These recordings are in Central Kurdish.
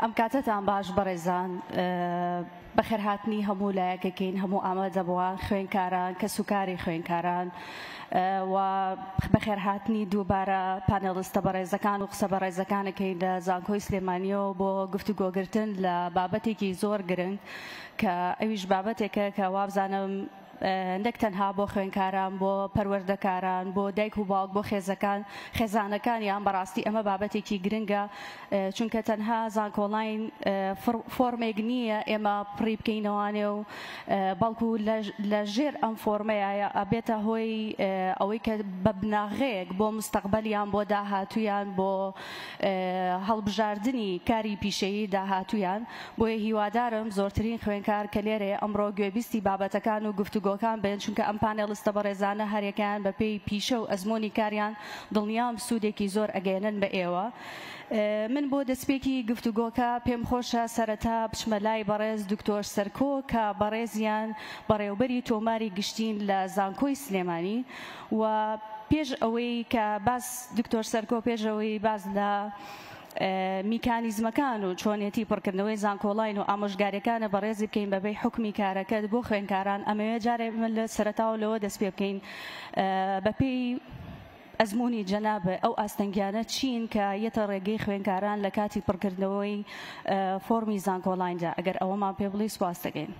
ئەم کاتەتان باش بەڕێزان بەخێرهاتنی هەموو لایەکەکەین هەموو ئامادەبووان خوێنکاران کەسوکاری خوێنکاران و بەخێرهاتنی دووبارە پانێڵستە بەڕێزەکان و قسە بەڕێزەکانەکەین لە زانکۆی سلێمانیەوە بۆ گفتوگۆگرتن لە بابەتێکی زۆر گرنگ کە ئەویش بابەتێکە کە وابزانم نەک تەنها بۆ خوێنکاران، بۆ پەروەردەکاران، بۆ دایک و باوک، بۆ خێزەکان، خێزانەکانیان، بەڕاستی ئەمە بابەتێکی گرنگە، چونکە تەنها زانکۆڵاین فۆرمێک نییە ئێمە پڕی بکەینەوانێ و بەڵکو لە ژێر ئەم فۆرمەیە ئەبێتە هۆی ئەوەی کە بە بناغەیەک بۆ مستەقبەلیان، بۆ داهاتوویان، بۆ هەڵبژاردنی کاری پیشەیی داهاتوویان. بۆیە هیوادارم زۆرترین خوێنکار کە لێرەیە ئەمڕۆ گوێبیستی بابەتەکان و گفتوگۆکان بن، چونکە ئەم پانێڵستە بەڕێزانە هەریەکەیان بەپێی پیشە و ئەزموونی کاریان دڵنیام سوودێکی زۆر ئەگەیەنن بە ئێوە. من بۆ دەستپێکی گفتوگۆکە پێم خۆشە سەرەتا بچمە لای بەڕێز دکتۆر سەرکۆ کە بەڕێزیان بەڕێوبەری تۆماری گشتین لە زانکۆی سلێمانی و پێش ئەوەی کە باس دکتۆر سەرکۆ پێش ئەوەی باس لە میکانیزمەکان و چۆنیەتی پڕکردنەوەی زانکۆڵاین و ئامۆژگاریەکانە بەڕێزی بکەین بەبێ حوکمی کارەکەت بۆ خوێنکاران ئەمەوێ جارێ من لە سەرەتاوە لەوە دەست پێ بکەین بەپێی ئەزموونی جەنابت ئەو ئاستەنگیانە چین کە یەتە ڕێگەی خوێنکاران لە کاتی پڕکردنەوەی فۆڕمی زانکۆڵایندا ئەگەر ئەوەمان پێ بڵێی سوپاست دەکەین.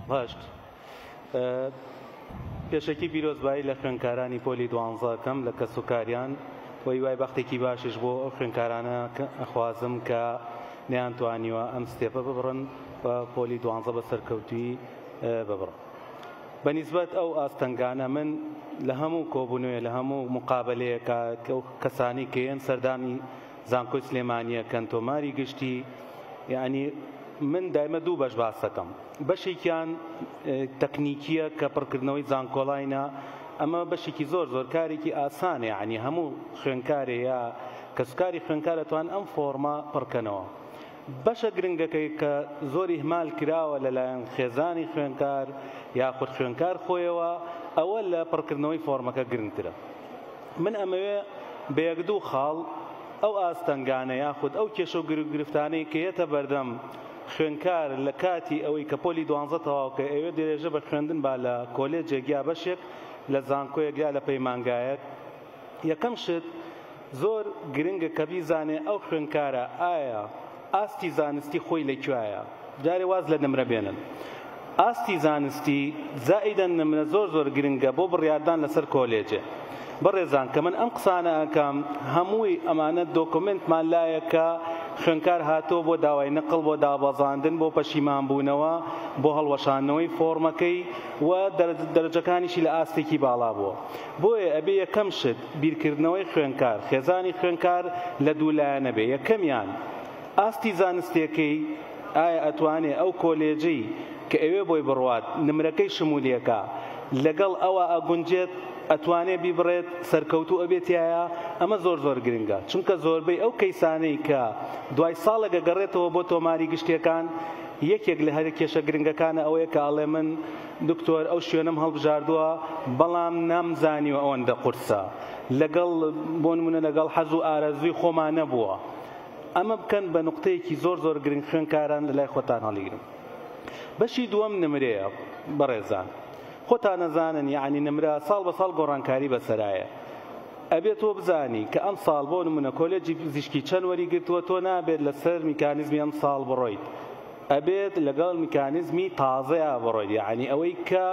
هەشت پێشەکی پیرۆزبایی لە خوێندکارانی پۆلی دوانزە ئەکەم لە کەسوکاریان و هیوای بەختێکی باشیش بۆ ئەو خوێندکارانە ئەخوازم کە نەیانتوانیوە ئەم step ە ببڕن و پۆلی دوانزە بە سەرکەوتوویی ببڕن. بە نیسبەت ئەو ئاستەنگانە من لە هەموو کۆبوونەوەیە لە هەموو مقابەلەیەکا ئەو کەسانەی کە یەن سەردانی زانکۆی سلێمانییەکەن تۆماری گشتی یعنی من دایمە دوو بەش باس دەکەم بەشێکیان تەکنیکیە کە پڕکردنەوەی زانکۆلاینە ئەمە بەشێکی زۆر زۆر کارێکی ئاسانە یعنی هەموو خوێنکارێ یا کەسوکاری خوێنکار ئەتوان ئەم فۆڕمە پڕکەنەوە بەشە گرنگەکەی کە زۆر ئیهمال کراوە لەلایەن خێزانی خوێنکار یاخود خوێنکار خۆیەوە ئەوە لە پڕکردنەوەی فۆڕمەکە گرنگترە من ئەمەوێ بە یەک دوو خاڵ ئەو ئاستەنگانە یاخود ئەو کێشە و گرفتانەی کە یەتە بەردەم خوێنکار لە کاتی ئەوەی کە پۆلی دوانزە تەواو کە ئەوێ درێژە بە خوێندن با لە کۆلێجێک یا بەشێک لە زانکۆیەک یا لە پەیمانگایەک یەکەم شت زۆر گرنگە کە بیزانێ ئەو خوێندکارە ئایا ئاستی زانستی خۆی لە کوایە جارێ واز لە نمرە بێنن ئاستی زانستی زائیدەن نمرە زۆر زۆر گرنگە بۆ بڕیاردان لەسەر کۆلێجێ بەڕێزان کە من ئەم قسانە ئەکەم هەمووی ئەمانە دۆکۆمێنتمان لایە کە خوێنکار هاتووە بۆ داوای نقڵ بۆ دابەزاندن بۆ پەشیمان بوونەوە بۆ هەڵوەشاندنەوەی فۆڕمەکەی و دەرەجەکانیشی لە ئاستێکی باڵا بووە بۆیە ئەبێ یەکەم شت بیرکردنەوەی خوێنکار خێزانی خوێنکار لە دوو لایەنە بێ یەکەمیان ئاستی زانستیەکەی ئایا ئەتوانێ ئەو کۆلێجەی کە ئەوێ بۆی بڕوات نمرەکەی شمولیەکە لەگەڵ ئەوا ئەگونجێت ئەتوانێ بیبڕێت سەرکەوتوو ئەبێ تیایا ئەمە زۆر زۆر گرنگە چونکە زۆربەی ئەو کەیسانەی کە دوای ساڵێک ئەگەڕێتەوە بۆ تۆماری گشتیەکان یەکێک لە هەرە کێشە گرنگەکانە ئەوەیە کە ئەڵێ من دکتۆر ئەو شوێنەم هەڵبژاردووە بەڵام نامزانیوە ئەوەندە قورسە لەگەڵ بۆ نمونە لەگەڵ حەز و ئارەزووی خۆمان نەبووە ئەمە بکەن بە نوقتەیەکی زۆر زۆر گرنگ خوێنکاران لە لای خۆتان هەڵیگرن بەشی دووەم نمرەیە بەڕێزان خۆتان ئەزانن یەعنی نمرە ساڵ بە ساڵ گۆڕانکاری بەسەرایە ئەبێت تۆ بزانی کە ئەم ساڵ بۆ نمونە کۆلێجی پزیشکی چەند وەری گرتووە تۆ نابێت لەسەر میکانیزمی ئەم ساڵ بڕۆیت ئەبێت لەگەڵ میکانیزمی تازەیا بڕۆیت یەعنی ئەوەی کە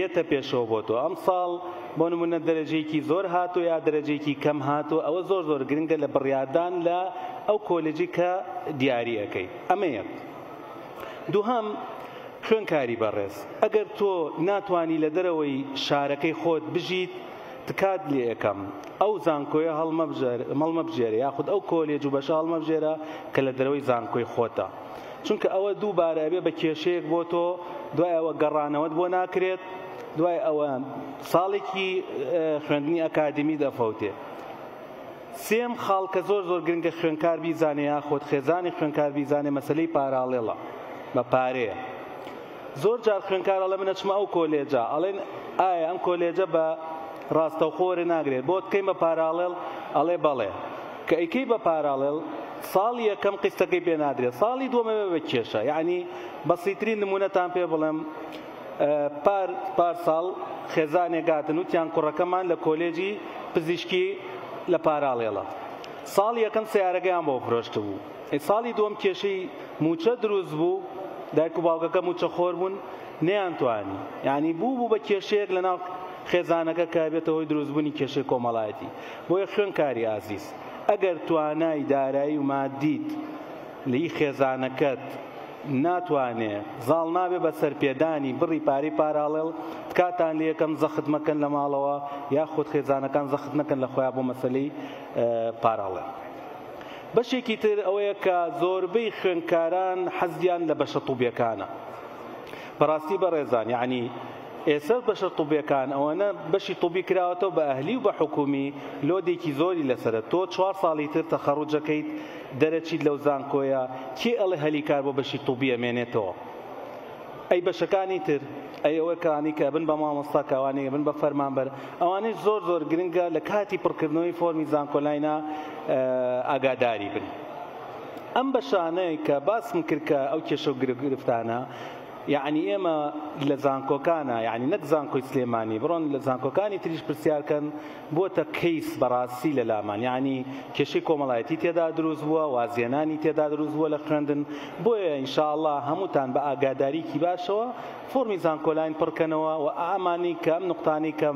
یەتە پێشەوە بۆ تۆ ئەمساڵ بۆ نمونە دەرەجەیەکی زۆر هاتوو یا دەرەجەیەکی کەم هاتوو ئەوە زۆر زۆر گرنگە لە بڕیاردان لە ئەو کۆلێجی کە دیاری ئەەکەی ئەمە یەک دووهەم خوێنکاری بەڕێز ئەگەر تۆ ناتوانی لە دەرەوەی شارەکەی خۆت بژیت تکات لێ ئەکەم ئەو زانکۆیە هەڵمەبژێرە یاخود ئەو کۆلێج و بەشە هەڵمەبژێرە کە لە دەرەوەی زانکۆی خۆتە چونکە ئەوە دووبارە ئەبێ بە کێشەیەک بۆ تۆ دوای ئەوە گەڕانەوەت بۆ ناکرێت دوای ئەوە ساڵێکی خوێندنی ئەکادیمی دەفەوتێ سێم خاڵ کە زۆر زۆر گرنگە خوێنکار بیزانێ یاخود خێزانی خوێنکار بیزانێ مەسلەی پاراڵێڵە بە پارەیە زۆر جار خوێنکار ئەڵێ من ئەچمە ئەو کۆلێجە ئەڵێن ئایا ئەم کۆلێجە بە ڕاستەوخۆ وەرناگرێت بۆت کەین بە parallel ئەڵێ بەڵێ کە ئەیکەی بە parallel ساڵی یەکەم قیستەکەی پێ نادرێت ساڵی دووەم ئەبێ بە کێشە یعنی بەسیترین نمونەتان پێ بڵێم پار پار ساڵ خێزانێک هاتن وتیان کوڕەکەمان لە کۆلێجی پزیشکی لە parallel ە ساڵی یەکەم سیارەکەیان بۆ فرۆشتبوو ساڵی دووەم کێشەی موچە دروست بوو دایک و باوکەکە موچە خۆر بوون نەیانتوانی یعنی بوو بوو بە کێشەیەک لەناو خێزانەکە کە بێتە هۆی دروستبوونی کێشەی کۆمەڵایەتی بۆیە خوێنکاری ئازیز ئەگەر توانای دارایی و مادیت لی خێزانەکەت ناتوانێ زاڵ نابێ بەسەر پێدانی بڕی پارەی parallel تکاتان لێ یەکەم زەخت مەکەن لە ماڵەوە یاخود خێزانەکان زەخت نەکەن لە خۆیان بۆ مەسەلەی parallel. بەشێکی تر ئەوەیە کە زۆربەی خوێندکاران حەزیان لە بەشە طوبیەکانە. بەڕاستی بەڕێزان یعنی ئێستا بەشە طوبیەکان ئەوەنە بەشی طوبی کراوەتەوە بە ئەهلی و بە حکومی load ێکی زۆری لەسەرە تۆ چوار ساڵی تر تەخەڕوجەکەیت دەرەچیت لەو زانکۆیە کێ ئەڵێ هەلی کار بۆ بەشی طوبی ئەمێنێتەوە ئەی بەشەکانی تر ئەی ئەوە کانی کە بن بە مامۆستا کە ئەوانەی بن بە فەرمانبەر ئەوانەی زۆر زۆر گرنگە لە کاتی پڕکردنەوەی فۆرمی زانکۆلاینا ئاگاداری بن ئەم بەشانەی کە باسم کرد کە ئەو کێشە و گرفتانە یەعنی ئێمە لە زانکۆکانە یەعنی نەک زانکۆی سلێمانی بڕۆن لە زانکۆکانی تریش پرسیار کەن بۆتە کەیس بەڕاستی لە لامان یەعنی کێشەی کۆمەڵایەتی تێدا دروست بووە وازهێنانی تێدا دروست بووە لە خوێندن بۆیە ئینشاءاللە هەمووتان بە ئاگاداریکی باشەوە فۆرمی زانکۆلاین پڕکەنەوە و ئامانی کە ئەم نقطانەی کە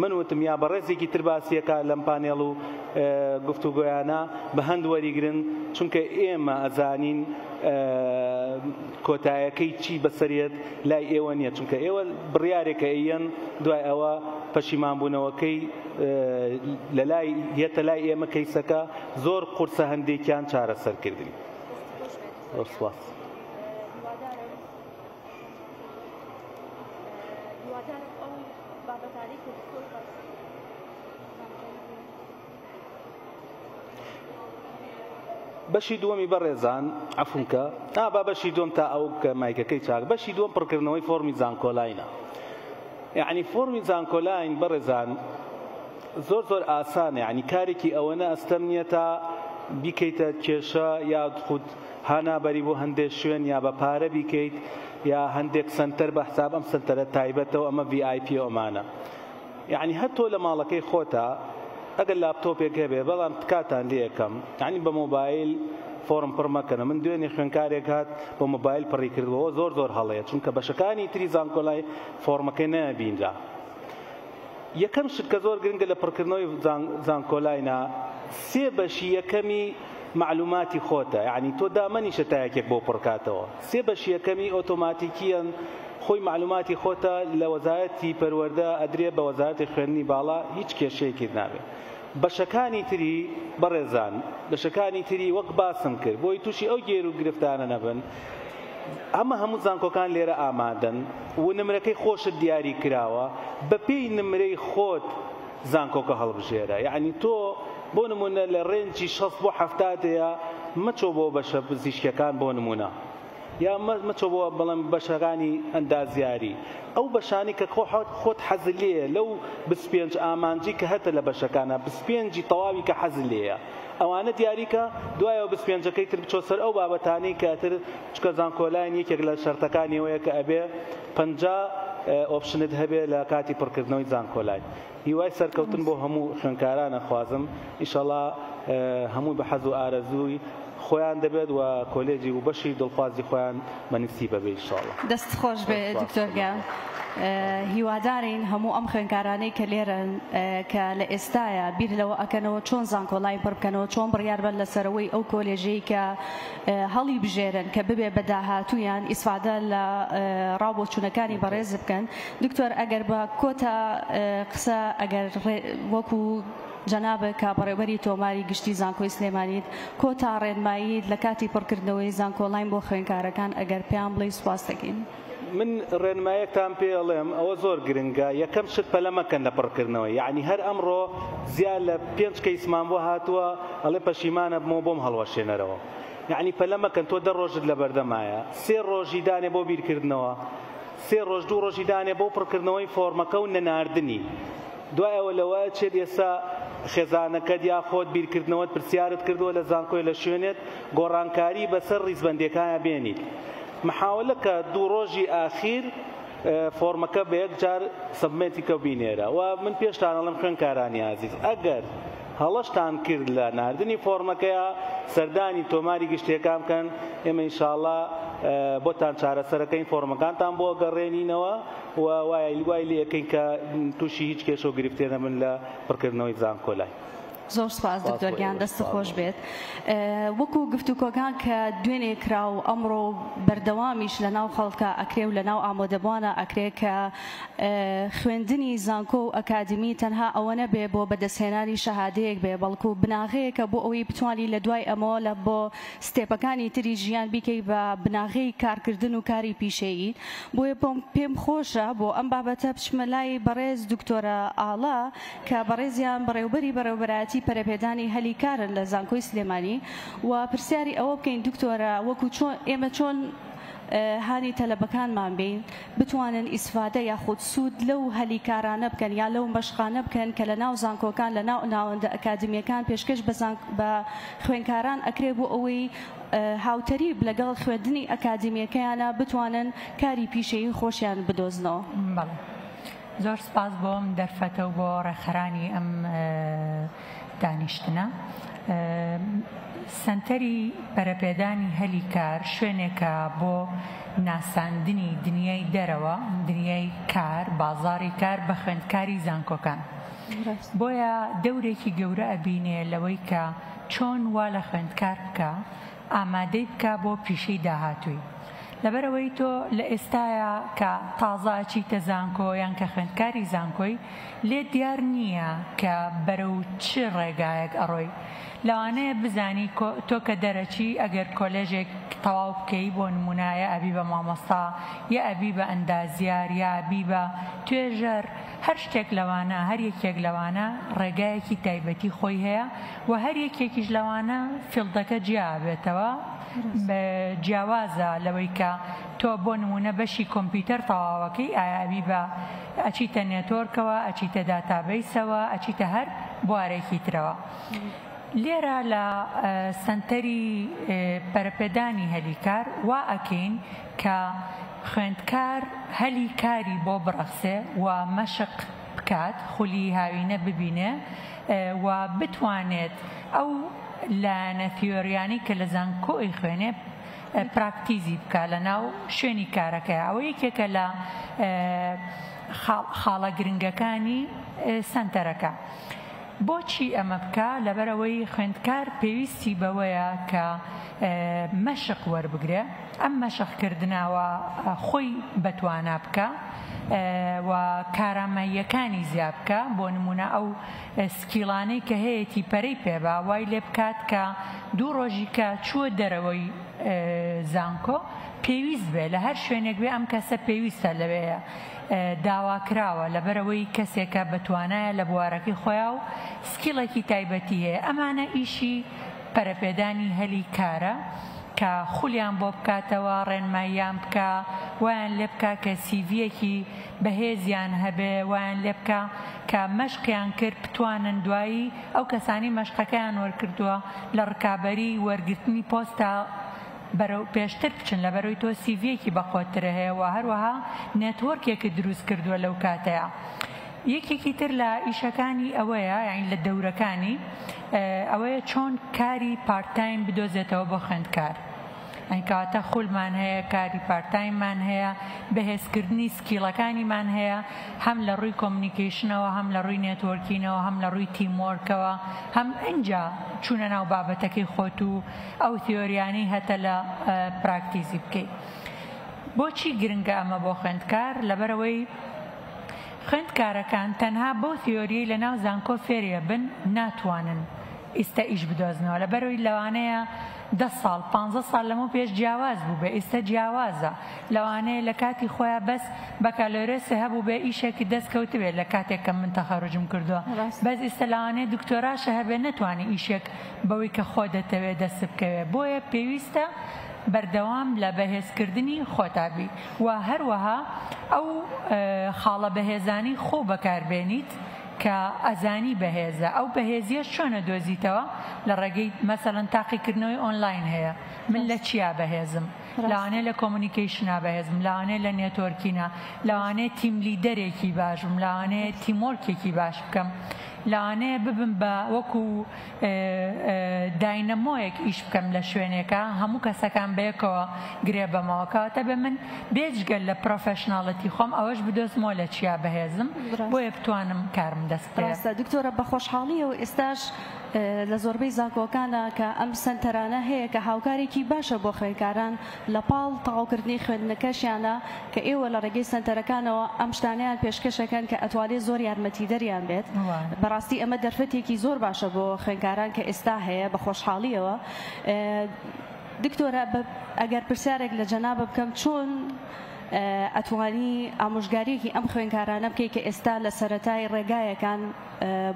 من وتم یا بەڕێزێکی تر باسیەکە لەم پانێڵ و گفتوگۆیانە بە هەند وەریگرن چونکە ئێمە ئەزانین کۆتایەکەی چی بەسەریەت لای ئێوە نییە چونکە ئێوە بڕیارێکە ئەیەن دوای ئەوە پەشیمان بوونەوەکەی لەلای یەتە لای ئێمە کەیسەکە زۆر قورسە هەندێکیان چارەسەرکردنی. زۆر سوپاس. بەشی دووەمی بەڕێزان عەفوم کە ئا با بەشی دووەم تا ئەو کە مایکەکەی چاک بەشی دووەم پڕکردنەوەی فۆرمی زانکۆلاینە یعنی فۆرمی زانکۆلاین بەڕێزان زۆر زۆر ئاسانە یعنی کارێکی ئەوەنە ئەستەم نییە تا بیکەیتە کێشە یا خود هانا بەری بۆ هەندێک شوێن یا بە پارە بیکەیت یا هەندێک سنتەر بە حساب ئەم سنتەرە تایبەتەوە ئەمە VIP ئەمانە یەعنی هەر تۆ لە ماڵەکەی خۆتا ئەگەر لاپتۆپێک هەبێ بەڵام تکاتان لێ ئەکەم یەعنی بە مۆبایل فۆرم پڕ مەکەنە من دوێنێ خوێنکارێک هات بە مۆبایل پڕی کردەوە زۆر زۆر هەڵەیە چونکە بەشەکانی تری زانکۆلای فۆرمەکەی نەبینرا یەکەم شت کە زۆر گرنگە لە پڕکردنەوەی زانکۆلاینا سێ بەشی یەکەمی معلوماتی خۆتە یعنی تۆ دامەنیشە تا یەکێک بۆ پڕکاتەوە سێ بەشی یەکەمی ئۆتۆماتیکییەن خۆی مەعلوماتی خۆتە لە وەزارەتی پەروەردە ئەدرێ بە وەزارەتی خوێندنی باڵا هیچ کێشەیەکیت نابێ بەشەکانی تری بەڕێزان بەشەکانی تری وەک باسم کرد بۆی تووشی ئەو گێر و گرفتانە نەبن ئەمە هەموو زانکۆکان لێرە ئامادەن و نمرەکەی خۆشت دیاری کراوە بەپێی نمرەی خۆت زانکۆکە هەڵبژێرە یعنی تۆ بۆ نمونە لە range ی 60 بۆ 70 دەیە مەچۆ بۆ بەشە پزیشکیەکان بۆ نمونە یا مەچۆ بۆ بەڵێم بەشەکانی ئەندازیاری ئەو بەشانی کە خۆت حەزت لێیە لەو 25 ئامانجی کە هەتە لە بەشەکانە 25 تەواوی کە حەزت لێیە ئەوانە دیاریکە دوایەوە 25ەکەی تر بچۆ سەر ئەو بابەتانەی کە تر چکە زانکۆلاین یەکێک لە شەرتەکانی ئەوەیە کە ئەبێ 50 option ت هەبێ لە کاتی پڕکردنەوەی زانکۆلاین هیوای سەرکەوتن بۆ هەموو خوێندکاران ئەخوازم ئیشەڵا هەمووی بە حەز و ئارەزووی خۆیان دەبێت و کۆلێجی و بەشی دڵخوازی خۆیان بە نسیبە بێ ئیشەڵا. دەست خۆش بێ دکتۆر گیان هیوادارین هەموو ئەم خوێندکارانەی کە لێرەن کە لە ئێستایا بیر لەوە ئەکەنەوە چۆن زانکۆلاین پڕ بکەنەوە چۆن بڕیار بەن لەسەرەوەی ئەو کۆلێژەی کە هەڵی بژێرن کە ببێ بە داهاتوویان ئیسفادە لە ڕاو بۆچوونەکانی بەڕێز بکەن دکتۆر ئەگەر بە کۆتا قسە ئەگەر وەکو جەنابت کە بەڕێوبەری تۆماری گشتی زانکۆی سلێمانیت کۆتا ڕێنماییت لە کاتی پڕکردنەوەی زانکۆلاین بۆ خوێندکارەکان ئەگەر پێیان بڵێی سوپاس دەکەین. من ڕێنمایەکتان پێ ئەڵێم ئەوە زۆر گرنگە یەکەم شت پەلە مەکەن لە پڕکردنەوەی یەعنی هەر ئەمڕۆ زیاد لە پێنج کەیسمان بۆ هاتووە ئەڵێ پەشیمانە بمەوە بۆم هەڵوەشێنەرەوە یەعنی پەلە مەکەن تۆ دە ڕۆژت لەبەردەمایە سێ ڕۆژی دانێ بۆ بیرکردنەوە سێ ڕۆژ دوو ڕۆژی دانێ بۆ پڕکردنەوەی فۆرمەکە و نەناردنی. دوای ئەوە لەوە ئەچێت ئێستا خێزانەکەت یا خۆت بیرکردنەوەت پرسیارت کردووە لە زانکۆی لە شوێنێت گۆڕانکاری بەسەر ڕیزبەندیەکانیا بێنیت محاولە کە دوو ڕۆژی ئاخیر فۆرمەکە بە یەک جار submit ی کە بینێرە و من پێشتان ئەڵێم خوێندکارانی ئازیز ئەگەر هەڵەشتان کرد لە ناردنی فۆرمەکەیا سەردانی تۆماری گشتیەکان بکەن ئێمە ئینشاڵا بۆتان چارەسەرەکەین فۆرمەکانتان بۆ گەڕێنینەوە و وای وای لێ ئەکەین کە تووشی هیچ کێشە و گرفتێ نەبن لە پڕکردنەوەی زانکۆلای. زۆر سپاس دکتۆر گیان دەست خۆش بێت وەکو گفتوکۆکان کە دوێنێ کرا و ئەمڕۆ بەردەوامیش لە ناو خەڵکە ئەکرێ و لە ناو ئامادەبووانە ئەکرێ کە خوێندنی زانکۆ و ئەکادمی تەنها ئەوە نەبێ بۆ بەدەستهێنانی شەهادەیەک بێ بەڵکو بناغەیەکە بۆ ئەوەی بتوانی لە دوای ئەمەوە لە بۆ step ەکانی تری ژیان بیکەی بە بناغەی کارکردن و کاری پیشەیی بۆیە پێم خۆشە بۆ ئەم بابەتە بچمە لای بەڕێز دکتۆرە ئاڵا کە بەڕێزیان بەڕێوبەری بەڕێوبەرایەتی پەرەپێدانی هەلی کارن لە زانکۆی سلێمانی و پرسیاری ئەوە بکەین دکتۆرە وەکو چۆن ئێمە چۆن هانی تەلەبەکانمان بین بتوانن ئیسفادە یاخود سوود لەو هەلی کارانە بکەن یا لەو مەشقانە بکەن کە لە ناو زانکۆکان لە ناو ناوەندە ئەکادمیەکان پێشکەش بە خوێنکاران ئەکرێ بۆ ئەوەی هاوتەریب لەگەڵ خوێندنی ئەکادیمیەکەیانا بتوانن کاری پیشەیی خۆشیان بدۆزنەوە. بەڵێ زۆر سپاس بۆ ئەم دەرفەتە و بۆ ڕێکخەرانی ئەم دانیشتنە. سەنتەری پەرەپێدانی هەلی کار شوێنێکە بۆ ناساندنی دنیای دەرەوە، دنیای کار، بازاڕی کار بە خوێندکاری زانکۆکان. بۆیە دەورێکی گەورە ئەبینێ لەوەی کە چۆن وا لە خوێندکار بکا ئامادەی بکا بۆ پیشەی داهاتووی لەبەرئەوەی تۆ لە ئێستایا کە تازە ئەچیتە زانکۆ یان کە خوێندکاری زانکۆی لێت دیار نییە کە بەرەو چ ڕێگایەک ئەڕۆی لەوانەیە بزانی تۆ کە دەرەچی ئەگەر کۆلێژێک تەواو بکەی بۆ نمونە یا ئەبی بە مامۆستا یا ئەبی بە ئەندازیار یا ئەبی بە توێژەر هەر شتێک لەوانە هەر یەکێک لەوانە ڕێگایەکی تایبەتی خۆی هەیە و هەر یەکێکیش لەوانە field ەکە جیا ئەبێتەوە جیاوازە لەوەی کە تۆ بۆ نمونە بەشی کۆمپیوتەر تەواوەکەی ئایا ئەبی بە ئەچیتە network ەوە ئەچیتە database ەوە ئەچیتە هەر بوارێکی ترەوە لێرە لە سەنتەری پەرەپێدانی هەلی کار وا ئەکەین کە خوێندکار هەلی کاری بۆ بڕەخسێ و مەشق بکات، خولی هاوینە ببینێ و بتوانێت ئەو لایەنە تیۆریانەی کە لە زانکۆ ئەیخوێنێ practice ی بکا لە ناو شوێنی کارەکەی. ئەوە یەکێکە لە خاڵە گرنگەکانی سەنتەرەکە. بۆچی ئەمە بکا؟ لەبەرئەوەی خوێندکار پێویستی بەوەیە کە مەشق وەربگرێ، ئەم مەشق کردنە و خۆی بەتوانا بکا و کارامەییەکانی زیا بکا، بۆ نموونە ئەو skill انەی کە هەیەتی پەرەی پێ با، وای لێ بکات کە دوو ڕۆژی کە چووە دەرەوەی زانکۆ پێویست بێ لە هەر شوێنێک بێ ئەم کەسە پێویستە لەوێیە. داواکراوە لەبەرئەوەی کەسێکە بەتوانایە لە بوارەکەی خۆیا و skill ێکی تایبەتی هەیە ئەمانە ئیشی پەرەپێدانی هەلی کارە کە خولیان بۆ بکاتەوە ڕێنماییان بکا وایان لێ بکا کە CV یەکی بەهێزیان هەبێ وایان لێ بکا کە مەشقیان کرد بتوانن دوایی ئەو کەسانی مەشقەکەیان وەرکردووە لە ڕکابەری وەرگرتنی پۆستا بەرەو پێشتر بچن لەبەرئەوەی تۆ CV یەکی بەقوەتترە هەیە وە هەروەها network ێکت دروست کردووە لەو کاتەیا یەکێکی تر لە ئیشەکانی ئەوەیە یانی لە دەورەکانی ئەوەیە چۆن کاری part time بدۆزێتەوە بۆ خوێندکار یانی کەواتە خولمان هەیە کاری part time مان هەیە بەهێزکردنی skill ەکانیمان هەیە هەم لە ڕووی communication ەوە هەم لە ڕووی networking ەوە هەم لە ڕووی team work ەوە هەم ئینجا چوونە ناو بابەتەکەی خۆت و ئەو تیۆریانەی هەتە لە practice ی بکەی. بۆچی گرنگە ئەمە بۆ خوێندکار؟ لەبەرئەوەی خوێندکارەکان تەنها بەو تیۆریەی لەناو زانکۆ فێری ئەبن ناتوانن ئیستە ئیش بدۆزنەوە لەبەرئەوەی لەوانەیە دە ساڵ پانزە ساڵ لەمەو پێش جیاواز بووبێ ئیستە جیاوازە لەوانەیە لە کاتی خۆیا بەس بەکالۆرێسێ هەبووبێ ئیشێکت دەست کەوتبێ لە کاتێک کە من تەخەروجم کردووە بەس ئیستە لەوانەیە دکتۆراشە هەبێ نەتوانی ئیشێک بەوەی کە خۆ دەتەوێ دەست بکەوێ بۆیە پێویستە بەردەوام لە بەهێزکردنی خۆتا بی و هەروەها ئەو خاڵە بەهێزانەی خۆو بەکاربێنیت. کە ئەزانی بەهێزە ئەو بەهێزیەش چۆن ئەدۆزیتەوە لە ڕێگەی مەسەلەن تاقیکردنەوەی ئۆنلاین هەیە من لە چیا بەهێزم لەوانەیە لە communication ا بەهێزم لەوانەیە لە networking ا لەوانەیە team leader ێکی باش بم لەوانەیە teamwork ێکی باش بکەم لەوانەیە ببم بە وەکو داینەمۆیەک ئیش بکەم لە شوێنێکا هەموو کەسەکان بەیەکەوە گرێ بەمەوە کەواتە بێ من بێجگە لە professionality خۆم ئەوەش بدۆزمەوە لە چیا بەهێزم بۆیە بتوانم کارم دەست بکەوێ. ڕاستە دکتۆرە بە خۆشحاڵیەوە ئێستاش لە زۆربەی زانکۆکانا کە ئەم سەنتەرانە هەیە کە هاوکارێکی باشە بۆ خوێندکاران لە پاڵ تەواوکردنی خوێندنەکەشیانا کە ئێوە لە ڕێگەی سەنتەرەکانەوە ئەم شتانەیان پێشکەشەکەن کە ئەتوانێت زۆر یارمەتیدەریان بێت بەڕاستی ئەمە دەرفەتێکی زۆر باشە بۆ خوێندکاران کە ئێستا هەیە بە خۆشحاڵیەوە دکتۆرە ئەگەر پرسیارێک لە جەنابە بکەم چۆن ئەتوانی ئامۆژگاریەکی ئەم خوێندکارانە بکەیت کە ئێستا لە سەرەتای ڕێگایەکان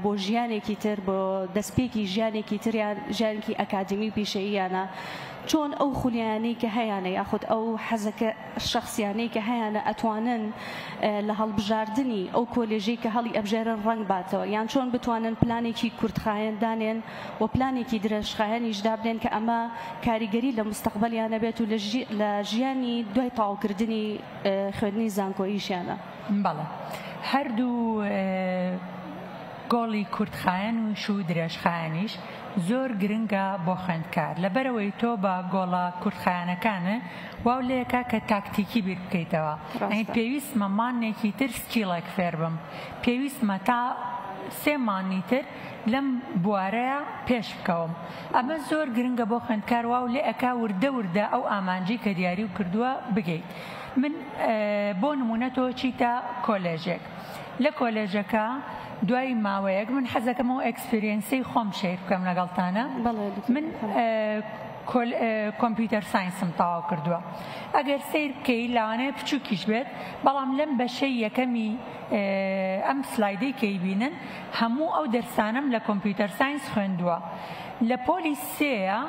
بۆ ژیانێکی تر بۆ دەستپێکی ژیانێکی تریان ژیانێکی ئەکادیمی و پیشەییانە چۆن ئەو خولیایانەی کە هەیانە یاخود ئەو حەزەکە شەخسیانەی کە هەیانە ئەتوانن لە هەڵبژاردنی ئەو کۆلێژەی کە هەڵی ئەبژێرن ڕەنگ باتەوە یان چۆن بتوانن پلانێکی کورتخایەن دانێن و پلانێکی درێژخایەنیش دابنێن کە ئەمە کاریگەری لە مستەقبەلیان هەبێت و لە ژیانی دوای تەواوکردنی خوێندنی زانکۆییشیانە. بەڵێ هەردوو گۆڵی کورتخایەنیش و درێژخایەنیش زۆر گرنگە بۆ خوێندکار لەبەرئەوەی تۆ بە گۆڵە کورتخایەنەکانت واو لێکا کە تاکتیکی بیر بکەیتەوە یانی پێویستمە مانگێکی تر skill ێک فێربم پێویستمە تا سێ مانگی تر لەم بوارەیا پێش بکەوم ئەمە زۆر گرنگە بۆ خوێندکار واو لێ ئەکا وردە وردە ئەو ئامانجەی کە دیاریو کردووە بگەیت من بۆ نمونە تۆ چیتە کۆلێژێک لە کۆلێژەکە دوای ماوەیەک من حەزەکەم ئەو experience ەی خۆم share بکەم لەگەڵتانە من computer science م تەواو کردووە ئەگەر سەیر بکەی لەوانەیە بچووکیش بێت بەڵام لەم بەشەی یەکەمی ئەم slide ەی کەی بینن هەموو ئەو دەرسانەم لە computer science خوێندووە لە پۆلی سێیە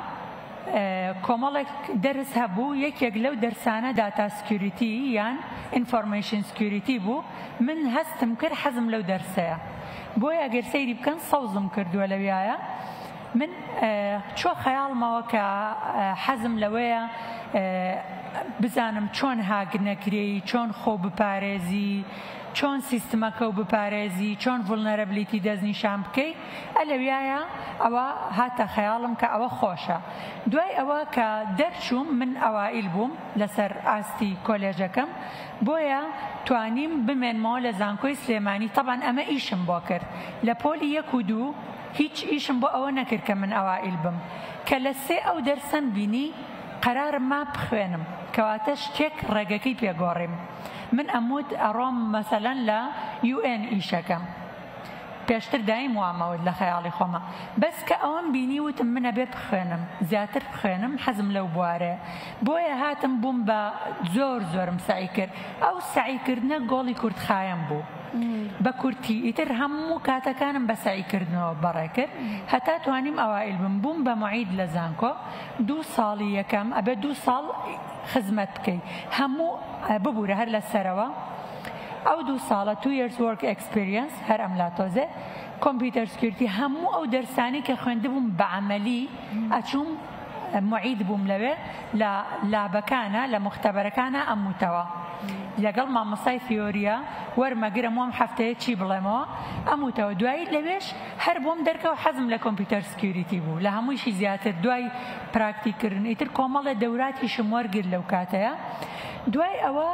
کۆمەڵێک دەرس هەبوو یەکێک لەو دەرسانە data security یان information security بوو من هەستم کرد حەزم لەو دەرسەیە بۆیە ئەگەر سەیری بکەن سەوزم کردووە لەویایە من چۆ خەیاڵمەوە کە حەزم لەوەیە بزانم چۆن هاک نەکرێی چۆن خۆ بپارێزی چۆن سیستمەکە و بپارێزی چۆن vulnerability دەستنیشان بکەی ئە لەویایە ئەوە هاتە خەیاڵم کە ئەوە خۆشە دوای ئەوە کە دەرچووم من ئەوائیل بووم لەسەر ئاستی کۆلێژەکەم بۆیە توانیم بمێنمەوە لە زانکۆی سلێمانی تەبعەن ئەمە ئیشم بۆ کرد لە پۆلی یەک و دوو هیچ ئیشم بۆ ئەوە نەکرد کە من ئەوائیل بم کە لە سێ ئەو دەرسەم بینی قەرارم ما بخوێنم کەواتە شتێک ڕێگەکەی پێ گۆڕیم من ئەموت ئەڕۆم مەسەلەن لە UN ئیشەکەم پێشتر دایم وامەوت لە خەیاڵی خۆما بەس کە ئەوەم بینی وتم من ئەبێ بخوێنم زیاتر بخوێنم حەزم لەو بوارەیە بۆیە هاتم بووم بە زۆر زۆرم سەعی کرد ئەو سەعی کردنە گۆڵی کورتخایەن بوو بە کورتی ئیتر هەموو کاتەکانم بە سەعی کردنەوە بەڕێ کرد هەتا توانیم ئەوائیل بم بووم بە معید لە زانکۆ دوو ساڵی یەکەم ئەبێ دوو ساڵ خزمەت بکەی هەموو ببورە هەر لە سەرەوە ئەو دوو ساڵە two years work experience هەر ئەملا تۆزێ computer security هەموو ئەو دەرسانەی کە خوێندبووم بە عەمەلی ئەچووم معید بووم لەوێ لە lab ەکانە لە مختبەرەکانە ئەموتەوە لەگەڵ مامۆستای theory ە وەرمەگرم وەم هەفتەیە چی بڵێمەوە ئەموتەوە دوایی لەوێش هەر بۆم دەرکەوت حەزم لە computer security بوو لە هەموویشی زیاتر دوای پراکتیک کردن ئیتر کۆمەڵێ دەوراتیشم وەرگرت لەو کاتەیە دوای ئەوە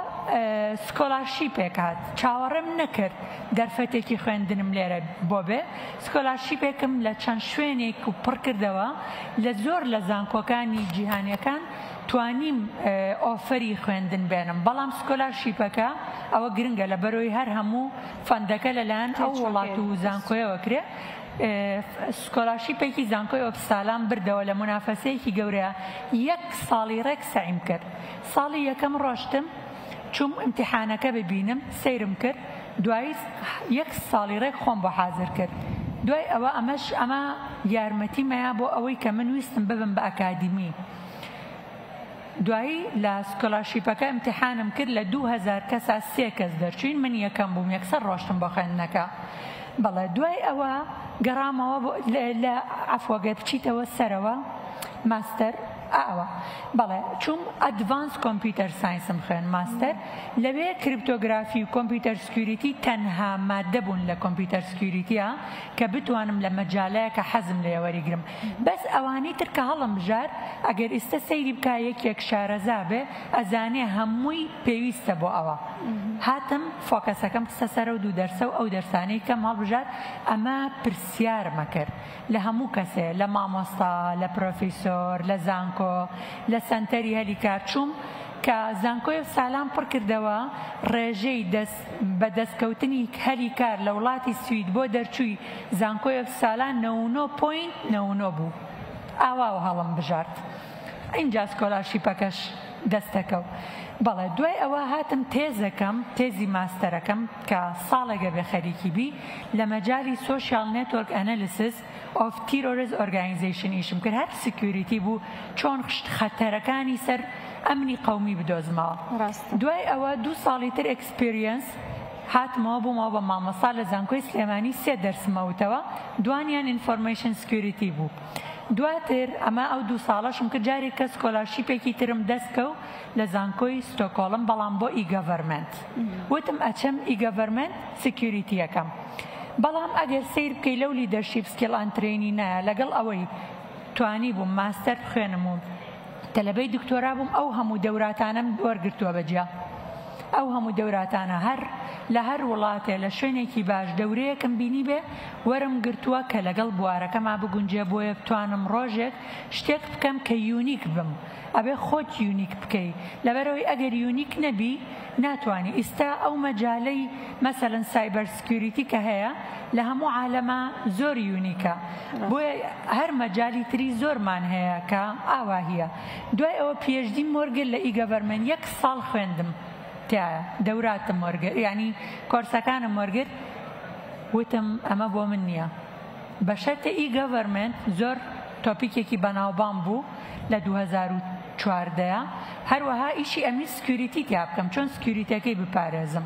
scholarship ێک هات چاوەڕێم نەکرد دەرفەتێکی خوێندنم لێرە بۆ بێ scholarship ێکم لە چەند شوێنێک و پڕ کردەوە لە زۆر لە زانکۆکانی جیهانیەکان توانیم offer ی خوێندن بێنم بەڵام scholarship ەکە ئەوە گرنگە لە بەرۆی هەر هەموو fund ەکە لەلایەن ئەو وڵات و زانکۆیەوە کرێ scholarship ێکی زانکۆی ئۆپسالام بردەوە لە مونافەسەیەکی گەورەیا یەک ساڵی ڕێک سەعیم کرد ساڵی یەکەم ڕۆشتم چوم ئیمتیحانەکە ببینم سەیرم کرد دوایی یەک ساڵی ڕێک خۆم بۆ حازر کرد دوای ئەوە ئەمەش ئەمە یارمەتی مەیا بۆ ئەوەی کە من ویستم ببم بە ئەکادیمی دوایی لە scholarship ەکە ئیمتیحانم کرد لە 2000 کەسا سێ کەس دەرچوین من یەکەم بووم یەکسەر ڕۆشتم بۆ خوێندنەکە. بەڵێ دوای ئەوە گەڕامەوە بۆ لە عەفوە گەر بچیتەوە سەرەوە ماستەر ئەوە بەڵێ چووم advanced computer science م خوێن ماستەر لەوێ cryptography و computer security تەنها مادە بوون لە computer security ە کە بتوانم لە مەجالەیە کە حەزم لێ وەریگرم بەس ئەوانەی تر کە هەڵم بژار ئەگەر ئیستە سەیری بکا یەکێک شارەزا بێ ئەزانێ هەمووی پێویستە بۆ ئەوە. هاتم focus ەکەم خستە سەر ئەو دوو دەرسە و ئەو دەرسانەی کەم هەڵبژارد، ئەمە پرسیارمە کرد لە هەموو کەسێ، لە مامۆستا، لە پرۆفیسۆر، لە زانکۆ، لە سەنتەری هەلی کار چووم کە زانکۆی ئوپسالام پڕ کردەوە ڕێژەی دەست بە دەستکەوتنی هەلی کار لە وڵاتی سوید بۆ دەرچووی زانکۆی ئوپسالا 99 point 99 بوو. ئاوا هەڵم بژارد. ئینجا scholarship ەکەش دەستەکەوت. بەڵێ دوای ئەوە هاتم تێزەکەم، تێزی ماستەرەکەم کە ساڵێک ئەبێ خەریکی بی، لە مەجالی social network analysis of terrorist organization ئیشم کرد، هەر security بوو چۆن خەتەرەکانی سەر ئەمنی قەومی بدۆزمەوە. دوای ئەوە دوو ساڵی تر experience هاتمەوە بوومەوە بە مامۆستا لە زانکۆی سلێمانی، سێ دەرسم ئەوتەوە، دوانیان information security بوو. دواتر ئەمە ئەو دوو ساڵەشم کرد جارێک کە scholarship ێکی ترم دەست کەوت لە زانکۆی ستۆکۆڵم بەڵام بۆ e-government وتم ئەچم e-government security ئەکەم بەڵام ئەگەر سەیر بکەی لەو leadership skill and training ە لەگەڵ ئەوەی توانی بووم ماستەر بخوێنم و تەلەبەی دکتۆرا بووم ئەو هەموو دەوراتانەم وەرگرتووە بەجیا ئەو هەموو دەوراتانە هەر لە هەر وڵاتێ لە شوێنێکی باش دەورەیەکم بینیبێ وەرم گرتووە کە لەگەڵ بوارەکەما بگونجێ بۆیە بتوانم ڕۆژێک شتێک بکەم کە unique بم ئەبێ خۆت unique بکەی لەبەرئەوەی ئەگەر unique نەبی ناتوانی ئیستا ئەو مەجالەی مەسەلەن cyber security کە هەیە لە هەموو عالەما زۆر unique ە بۆیە هەر مەجالی تری زۆرمان هەیە کە ئاواهیە دوای ئەوە PhD م وەرگرت لە e-government یەک ساڵ خوێندم تیایا دەوراتم وەرگرت یانی کۆرسەکانم وەرگرت وتم ئەمە بۆ من نییە بە شەرتێ e-government زۆر topic ێکی بەناوبانگ بوو لە 2014 هەروەها ئیشی ئەمی security تیا بکەم چۆن security ەکەی بپارێزم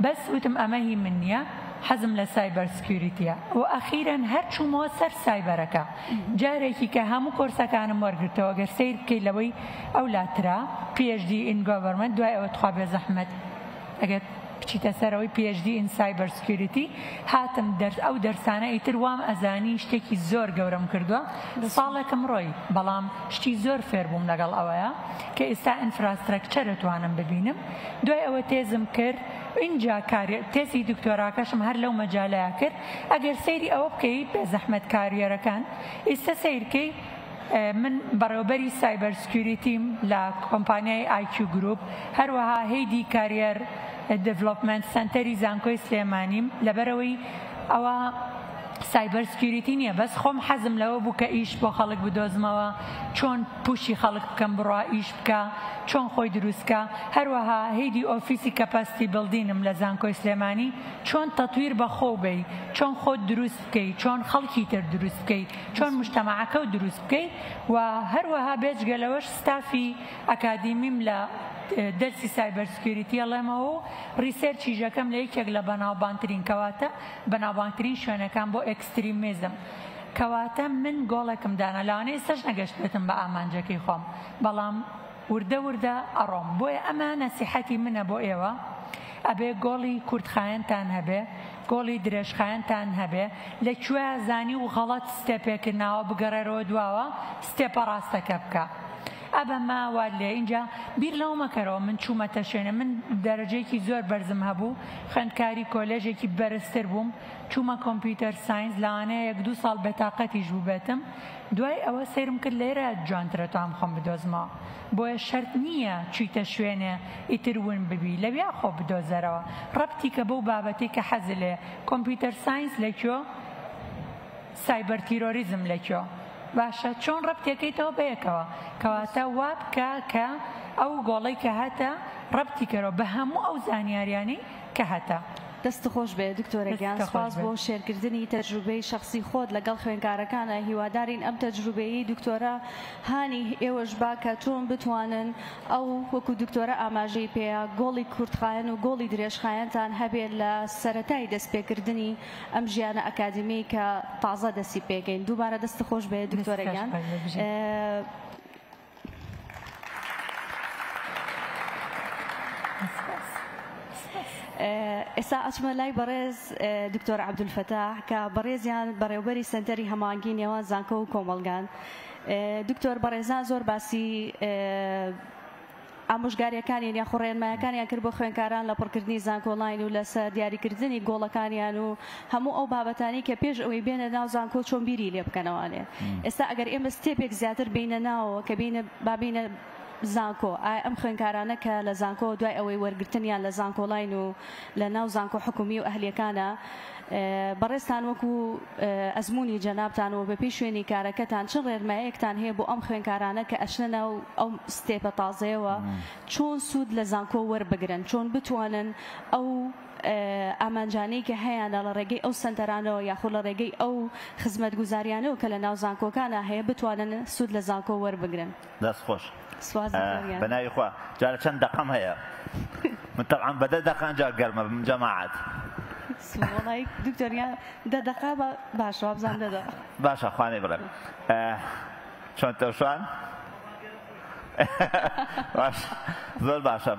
بەس وتم ئەمە هی من نییە حەزم لە cyber security ە و ئەخیرەن هەر چوومەوە سەر سایبەرەکە جارێکی کە هەموو کۆرسەکانم وەرگرتەوە گەر سەیر بکەی لەوەی ئەو لاترا PhD in government دوای ئەوە تخوا بێزەحمەت ئەگەر بچیتە سەرەوەی PhD in cyber security هاتم دەرس ئەو دەرسانە ئیتر وام ئەزانی شتێکی زۆر گەورەم کردووە ساڵێکم ڕۆی بەڵام شتی زۆر فێر بووم لەگەڵ ئەوەیە کە ئێستا infrastructure ئەتوانم ببینم دوای ئەوە تێزم کرد ئینجا کاری تێزی دکتۆراکەشم هەر لەو مەجالەیا کرد ئەگەر سەیری ئەوە بکەی بێزەحمەت career ەکان ئیستە سەیرکەی من بەڕێوەبەری cyber security م لە کۆمپانیای IQ Group، هەروەها head ی career development center ی زانکۆی سلێمانیم، لەبەرئەوەی ئەوە cyber security نییە بەس خۆم حەزم لەوە بوو کە ئیش بۆ خەڵک بدۆزمەوە، چۆن push ی خەڵک بکەم بڕوا ئیش بکا، چۆن خۆی دروست کا، هەروەها head ی office ی capacity building م لە زانکۆی سلێمانی، چۆن تەتویر بە خۆو بەی، چۆن خۆت دروست بکەی، چۆن خەڵکی تر دروست بکەی. چۆن موجتەمەعەکەو دروست بکەی و هەروەها بێجگە لەوەش ستافی ئەکادیمیم لە دەرسی cyber security ئەڵێمەوە و research یش ئەکەم لە یەکێک لە بەناوبانگترین کەواتە بەناوبانگترین شوێنەکان بۆ extremism کەواتە من گۆڵێکم دانا لەوانەیە ئێستاش نەگەشتبێتم بە ئامانجەکەی خۆم بەڵام وردە وردە ئەڕۆم بۆیە ئەمە نەسیحەتی منە بۆ ئێوە ئەبێ گۆڵی کورتخایەنتان هەبێ گۆڵی درێژخایەنتان هەبێ لە کوێ زانی و غەڵەت step ێک ناوە بگەڕێرەوە دواوە step ە ڕاستەکە بکە ئەبە ما وات لێ ئینجا بیر لەوە مەکەرەوە من چوومەتە شوێنێ من دەرەجەیەکی زۆر بەرزم هەبوو خوێندکاری کۆلێژێکی بەرزتر بووم چوومە computer science لەوانەیە یەک دوو ساڵ بێتاقەتیش بووبێتم دوای ئەوە سەیرم کرد لێرە جوانترە توام خۆم بدۆزمەوە بۆیە شەرت نییە چویتە شوێنێ ئیتر ون ببی لەویا خۆ بدۆزەرەوە ڕەبتی کە بەو بابەتەی کە حەزت لێیە computer science لەکوێ cyber terrorism لەکوێ باشە چۆن ڕەبتێکەیتەوە بەیەکەوە کەواتە وابکە کە ئەو گۆڵەی کە هەتە ڕەبتی کەرەوە بە هەموو ئەو زانیاریانەی کە هەتە. دەست خۆش بێ دکتۆرە گیان، سپاس بۆ share کردنی تەجروبەی شەخسی خۆت لەگەڵ خوێنکارەکانە. هیوادارین ئەم تەجروبەیەی دکتۆرە هانی ئێوەش با کە چۆن بتوانن ئەو وەکو دکتۆرە ئاماژەی پێیا گۆڵی کورتخایەن و گۆڵی درێژخایەنتان هەبێت لە سەرەتای دەستپێکردنی ئەم ژیانە ئەکادیمی کە تازە دەستی پێکەین. دووبارە دەست خۆش بێ دکتۆرە گیان. ئێستا ئەچمە لای بەڕێز دکتۆر عەبدولفەتاح کە بەڕێزیان بەڕێوبەری سەنتەری هەماهەنگی نێوان زانکۆ و کۆمەڵگان. دکتۆر بەڕێزان زۆر باسی ئامۆژگاریەکانیان یاخۆ ڕێنمایەکانیان کرد بۆ خوێنکاران لە پڕکردنی زانکۆلاین و لەسەر دیاریکردنی گۆڵەکانیان و هەموو ئەو بابەتانی کە پێش ئەوەی بێنە ناو زانکۆ چۆن بیری لێ بکەنەوانێ. ئێستا ئەگەر ئێمە step ێک زیاتر بینە ناوەوە کە بینە با بینە زانکۆ، ئایا ئەم خوێنکارانە کە لە زانکۆ دوای ئەوەی وەرگرتنیان لە زانکۆلاین و لە ناو زانکۆ حکومی و ئەهلیەکانە، بەڕێزتان وەکو ئەزموونی جەنابتان و بەپێی شوێنی کارەکەتان چ ڕێنمایەکتان هەیە بۆ ئەم خوێنکارانە کە ئەچنە ناو ئەو step ە تازەیەوە چۆن سوود لە زانکۆ وەربگرن، چۆن بتوانن ئەو ئامانجانەی کە هەیانە لە ڕێگەی ئەو سەنتەرانەوە یاخود لە ڕێگەی ئەو خزمەتگوزاریانەوە کە لە ناو زانکۆکانا هەیە بتوانن سوود لە زانکۆ وەربگرن؟ دەست خۆش. سوپاس دکتۆر گیان. بە ناوی خوا جارە چەند دەقەم هەیە من تەبعەن بە دە دەقە ئەنجا گەرمە بم جەماعەت. وەڵای دکتۆر گیان دە دەقە باشە وابزانم دە دەقە. باشە خوا نەیبڕێ. چۆن تەوشان؟ باش زۆر باشە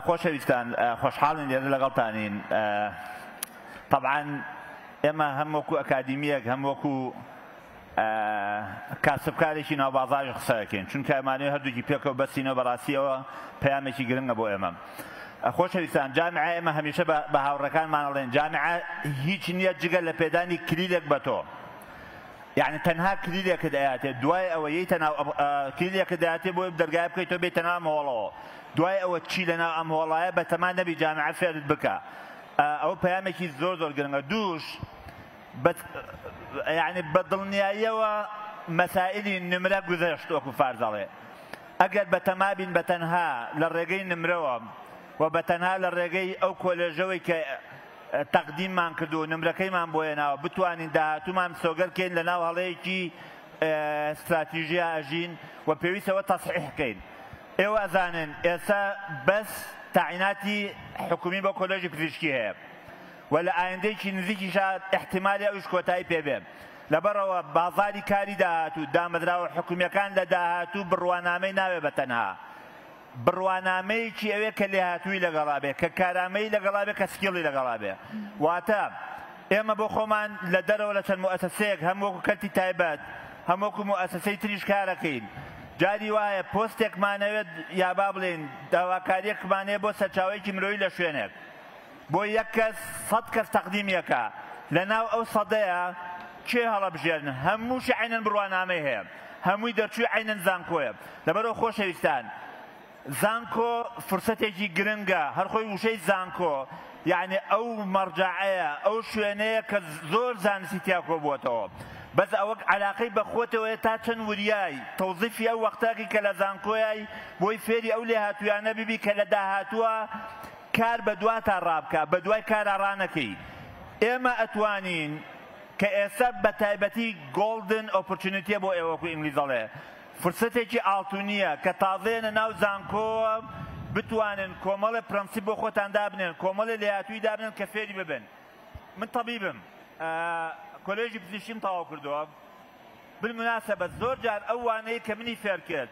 خۆشەویستان خۆشحاڵین لێرە لەگەڵتانین. تەبعەن ئێمە هەم وەکو ئەکادیمییەک هەم وەکو کاسبکارێکی ناو بازاڕیش قسە ئەکەین چونکە ئەمانەوێ هەردووکی پێکەوە بەستینەوە بەڕاستیەوە پەیامێکی گرنگە بۆ ئێمە خۆشەویستان جامیعە ئێمە هەمیشە بە هاوڕێکانمان ئەڵێن جامیعە هیچ نییە جگە لە پێدانی کلیلێک بە تۆ یعنی تەنها کلیلێکت ئەیاتێ دوای ئەوە یەیتە ناو کلیلێکت دەیاتێ بۆی دەرگای بکەیتەوە بێیتە ناو ئەم هۆڵەوە دوای ئەوە چی لەناو ئەم هۆڵایە بەتەما نەبی جامیعە فێرت بکە ئەوە پەیامێکی زۆر زۆر گرنگە دووش بە یانی بە دڵنیاییەوە مەسائلی نمرە گوزەشت وەکو فارس دەڵێ ئەگەر بەتەما بین بە تەنها لە ڕێگەی نمرەوە و بە تەنها لە ڕێگەی ئەو کۆلێژەوەی کە تەقدیممان کردو و نمرەکەیمان بۆ هێناوە بتوانین داهاتوومان مسۆگەر کەین لە ناو هەڵەیەکی ستراتیژیا ئەژین و پێویستەوە تەسحیح کەین ئێوە ئەزانن ئێستا بەس تاعیناتی حکومی بۆ کۆلێژی پزیشکی هەیە و لە ئایندەیەکی نزیکیشا ئیحتیمالی ئەویش کۆتایی پێ بێ. لەبەرئەوە بازاری کاری داهاتوو، دامەزراوە حکومییەکان لە داهاتوو بڕوانامەی ناوێ بە تەنها بڕوانامەیەکی ئەوێ کە لێهاتوویی لەگەڵا بێ، کە کارامەیی لەگەڵا بێ، کە skill ی لەگەڵا بێ. واتە ئێمە بۆ خۆمان لە دەرەوە لە چەند موئەسەسەیەک هەم وەکو کەرتی تایبەت هەم وەکو موئەسەسەی تریش کارەکەین. جاری وایە پۆستێکمان ئەوێت یا با بڵێین داواکارییەکمان هەیە بۆ سەرچاوەیەکی مرۆیی لە شوێنێک. بۆ یەک کەس سەت کەس تەقدیمی ئەکا لە ناو ئەو سەدەیا کێ هەڵەبژێرن هەمووشی عەینەن بڕوانامەی هەیە هەمووی دەرچووی عەینەن زانکۆیە لەبەرئەوە خۆشەویستان زانکۆ فرسەتێکی گرنگە هەر خۆی وشەی زانکۆ یعنی ئەو مەرجەعەیە ئەو شوێنەیە کە زۆر زانستی تیا کۆبووەتەوە بەس ئەوەک عەلاقەی بە خۆتەوەیە تا چەند وریای تەوزیفی ئەو وەختاکی کە لە زانکۆیای بۆی فێری ئەو لێهاتوویانە ببی کە لە داهاتووە کار بەدواتا ڕابکا بەدوای کارا ڕانەکەی ئێمە ئەتوانین کە ئێستا بەتایبەتی golden opportunity یە بۆ ئێوە وەکو ئینگلیز ئەڵێ فرسەتێکی ئاڵتونیە کە تازەیەنە ناو زانکۆوە بتوانن کۆمەڵێ پرەنسیپ بۆ خۆتان دابنێن کۆمەڵێ لێهاتووی دابنێن کە فێری ببن من تەبیبم کۆلێژی پزیشکیم تەواو کردووە بالمناسبە زۆر جار ئەو وانەیە کە منی فێر کرد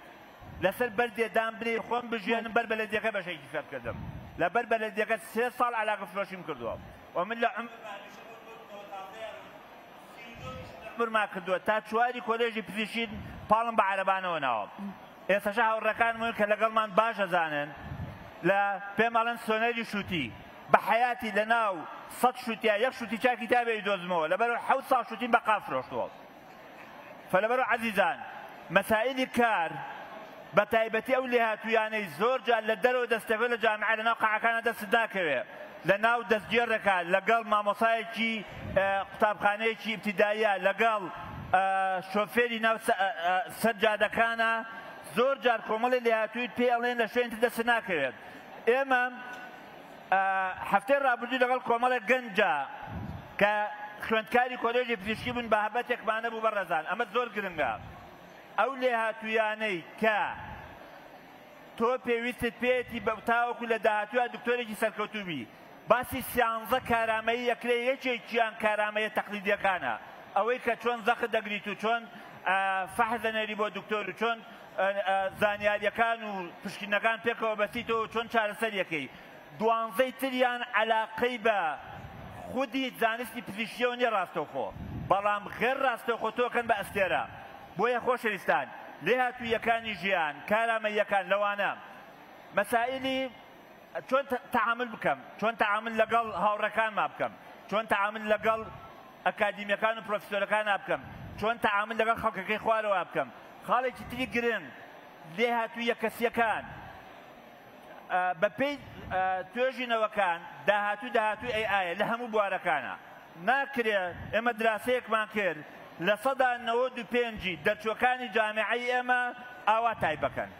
لەسەر بەردێ دام بنێی خۆم بژێنم بەر بەلەدیەکە بەشێکی فێر کردم لەبەر بەلەدیەکە سێ ساڵ عەلاگە فرۆشیم کردووە و من لە عومرما کردووە تا چواری کۆلێژی پزیشکی پاڵم بە عەرەبانەوە ناوە ئێستاشە هاوڕێکانم کە لەگەڵمان باش ئەزانن لە پێم ئەڵێن سۆنەری شووتی بە حەیاتی لە ناو سەد شووتیا یەک شووتی چاکی تا بێ دۆزمەوە لەبەر حەوت ساڵ شووتیم بە قاپ فرۆشتووە فلەبەرو عەزیزان مەسائیلی کار بە تایبەتی ئەو لێهاتوویانەی زۆر جار لە دەرەوە دەستەکەوێت لە جامیعە لە ناو قاعەکانە دەستت ناکەوێ لە ناو دەستگێڕێکا لەگەڵ مامۆسایەکی قوتابخانەیەکی ئیبتیداییە لەگەڵ شۆفێری ناو سەر جادەکانە زۆر جار کۆمەڵی لێهاتوویت پێ ئەڵێن لە شوێنی تر دەستت ناکەوێت ئێمە. هەفتەی ڕابردوو لەگەڵ کۆمەڵێک گەنجە کە خوێندکاری کۆلێژی پزیشکی بوون بابەتێکمان هەبوو بەڕێزان، ئەمە زۆر گرنگە، ئەو لێهاتوویانەی کە تۆ پێویستت پێیەتی تاوەکو لە داهاتوویا دکتۆرێکی سەرکەوتوو بی، باسی سیانزە کارامەیی ئەکرێ یەکێکیان کارامەیە تەقلیدیەکانە ئەوەی کە چۆن زەخت دەگریت و چۆن فەحس دەنێری بۆ دکتۆر و چۆن زانیاریەکان و پشکنینەکان پێکەوە بەستیتەوە و چۆن چارەسەریەکەی دوانزەی تریان عەلاقەی بە خودی زانستی پزیشکیەوە نیە ڕاستەوخۆ بەڵام غێر ڕاستەوخۆ تۆ کەن بە ئەستێرە بۆیە خۆشەویستان لێهاتوویەکانی ژیان کارامەییەکان لەوانە مەسائیلی چۆن تەعامول بکەم، چۆن تەعامول لەگەڵ هاوڕێکانما بکەم، چۆن تەعامول لەگەڵ ئەکادیمیەکان و پرۆفیسۆرەکانا بکەم، چۆن تەعامول لەگەڵ خەڵکەکەی خوارەوە بکەم. خاڵێکی تری گرنگ، لێهاتوویە کەسییەکان. بەپێی توێژینەوەکان داهاتوو داهاتووی ئەی ئایە لە هەموو بوارەکانا. ناکرێ ئێمە دراسەیەکمان کرد 95% ی دەرچووەکانی جامیعەی ئێمە ئاوا تایپەکەن.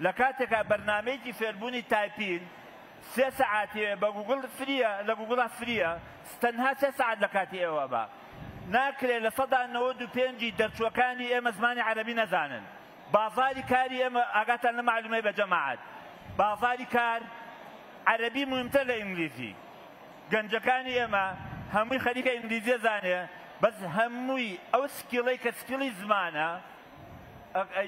لە کاتێکا بەرنامەیەکی فێربوونی typing سێ سەعاتیە بە گوگڵ free یە لە گوگڵا free یە تەنها سێ سەعات لە کاتی ئێوە بە ناکرێ 95% ی دەرچووەکانی ئێمە زمانی عەرەبی نەزانن بازاری کاری ئێمە ئاگاتان لە مەعلومەی بە جەماعەت بازاری کار عەرەبی مهمتر لە ئینگلیزی گەنجەکانی ئێمە هەمووی خەریکە ئینگلیزیە زانێ بەس هەمووی ئەو skill ەی کە skill ی زمانە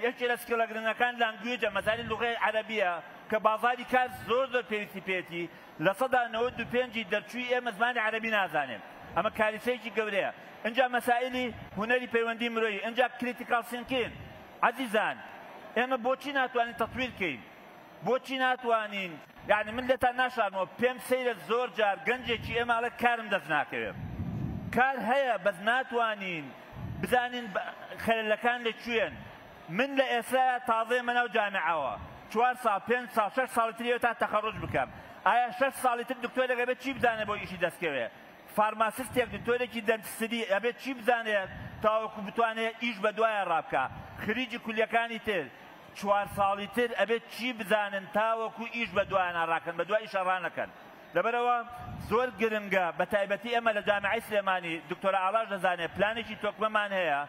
یەکێ لە skill ە گرنگەکان language ە، مەسەلەی لوغەی عەرەبیە کە بازاری کار زۆر زۆر پێویستی پێیەتی، 95% ی دەرچووی ئێمە زمانی عەرەبی نازانێ، ئەمە کاریسەیەکی گەورەیە. ئینجا مەسائیلی هونەری پەیوەندی مرۆیی، ئینجا critical thinking. عەزیزان ئێمە بۆچی ناتوانین تەتویر کەین؟ بۆچی ناتوانین یانی من لێتان ناشارمەوە پێم سەیرە زۆر جار گەنجێکی ئێمە ئەڵێ کارم دەست ناکەوێ کار هەیە بەس ناتوانین بزانین خەلەلەکان لە کوێن من لە ئێستا تازەیەمە ناو جامیعەوە چوار ساڵ پێنج ساڵ شەش ساڵی تر تا تەخەڕوج بکەم ئایا شەش ساڵی تر دکتۆرێک ئەبێت چی بزانێت بۆ ئیشی دەستکەوێ pharmacist ێک دکتۆرێکی dentistry ئەبێت چی بزانێت تاوەکو بتوانێت ئیش بە دوایە ڕابکا خریجی کولیەکانی تر چوار ساڵی تر ئەبێت چی بزانن تاوەکو ئیش بە دوایانا ڕاکەن بە دوای ئیشا ڕانەکەن لەبەرئەوە زۆر گرنگە بە تایبەتی ئێمە لە جامیعەی سلێمانی دکتۆرە ئاڵاش دەزانێت پلانێکی تۆکمەمان هەیە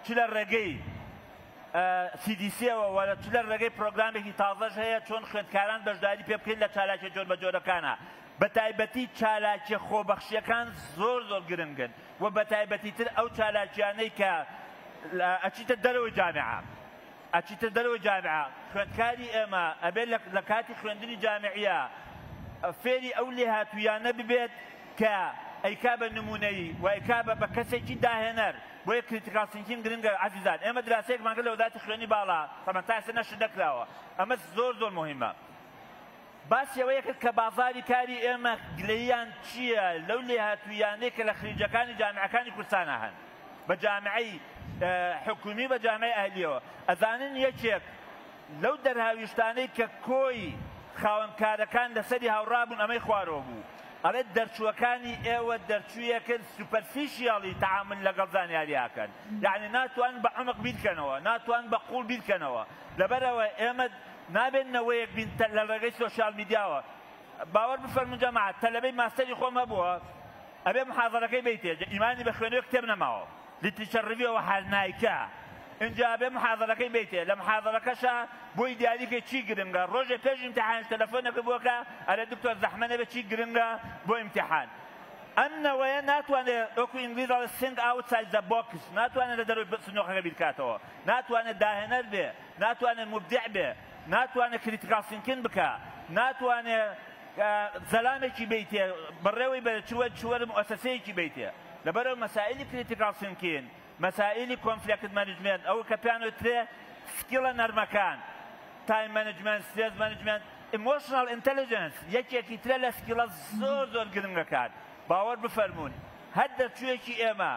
چ لە ڕێگەی CDC یەوە وە چ لە ڕێگەی پرۆگرامێکی تازەش هەیە چۆن خوێندکاران بەشداری پێ بکەین لە چالاکیە جۆربەجۆرەکانە بە تایبەتی چالاکیە خۆبەخشیەکان زۆر زۆر گرنگن و بە تایبەتی تر ئەو چالاکیانەی کە ئەچیتە دەرەوەی جامیعە ئەچیتە دەرەوەی جامیعە، خوێندکاری ئێمە ئەبێت لە کاتی خوێندنی جامیعیە فێری ئەو لێهاتوویانە ببێت کە ئەیکا بە نموونەیی و ئەیکا بە کەسێکی داهێنەر، بۆیە critical thinking گرنگە عەزیزان، ئێمە دراسەیەکمان کرد لە وەزارەتی خوێندنی باڵا، تەبعەن تا ئێستا نەشر نەکراوە، ئەمە زۆر زۆر موهیمە. باسی ئەوەی کرد کە بازاری کاری ئێمە گلەییان چییە لەو لێهاتوویانەی کە لە خریجەکانی جامیعەکانی کوردستانا هەن بە جامیعەی حکومی بە جامیعەی ئەهلیەوە ئەزانن یەکێک لەو دەرهاویشتانەی کە کۆی خاوەن کارەکان لەسەری هاوڕابوون ئەمەی خوارەوە بوو ئەڵێ دەرچووەکانی ئێوە دەرچوویەکن superficially تەعامول لەگەڵ زانیاری ئەکەن یەعنی ناتوان بە عومق بیرکەنەوە ناتوان بە قوڵ بیرکەنەوە لەبەرئەوە ئێمە نابێت نەوەیەک بین لە ڕێگەی social media وە باوەڕ بفەرموون جەماعەت تەلەبەی ماستەری خۆم هەبووە ئەبێ محازەرەکەی بەیتێ ئیمانی بە خوێنەوەی کتێب نەماوە literature review ەوە هەر نایکا ئینجا ئەبێ محازەرەکەی بەیتێ لە محازەرەکەشا بۆی دیاریکەی چی گرنگە ڕۆژێ پێش ئیمتیحانیش تەلەفۆنێکە بۆکە ئەرێ دکتۆر زەحمە نەبێ چی گرنگە بۆ ئیمتیحان ئەم نەوەیە ناتوانێت وەکو ئینگلیز ئەڵێ think outside the box ناتوانێت لە دەرەوەی سندوقەکە بیرکاتەوە ناتوانێت داهێنەر بێ ناتوانێت موبدیع بێ، ناتوانێت critical thinking بکا، ناتوانێت زەلامێکی بەیتێ بەڕێوەی بەرێ چ وەر چ وەر موئەسەسەیەکی بەیتێ. لەبەرئەوە مەسائیلی critical thinking، مەسائیلی conflict management، ئەوە کە پێیان وترێ skill ە نەرمەکان، time management، stress management، emotional intelligence یەکێکی ترە لە skill ە زۆر زۆر گرنگەکان. باوەڕ بفەرموون هەر دەرچوویەکی ئێمە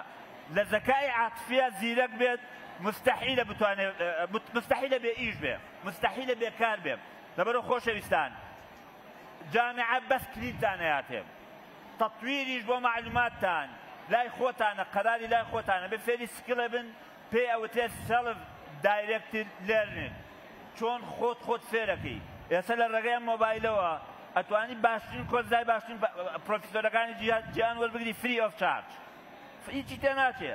لە زەکای عاتفیە زیرەک بێت موستەحیلە بتوانێت موستەحیلە بێ ئیش بێ موستەحیلە بێ کار بێ لەبەرئەوە خۆشەویستان جامیعە بەس کلیلتان ئەیاتێ تەتویریش بۆ مەعلوماتتان لای خۆتانە قەراری لای خۆتانە بێ فێری skill ێ بن پێی ئەوترێت self directed learning چۆن خۆت خۆت فێرەکەی ئێستا لە ڕێگەی ئەم مۆبایلەوە. ئەتوانی باشترین کۆرسای باشترین پرۆفیسۆرەکانی جیهان وەربگری free of charge، هیچی تێ ناچێ،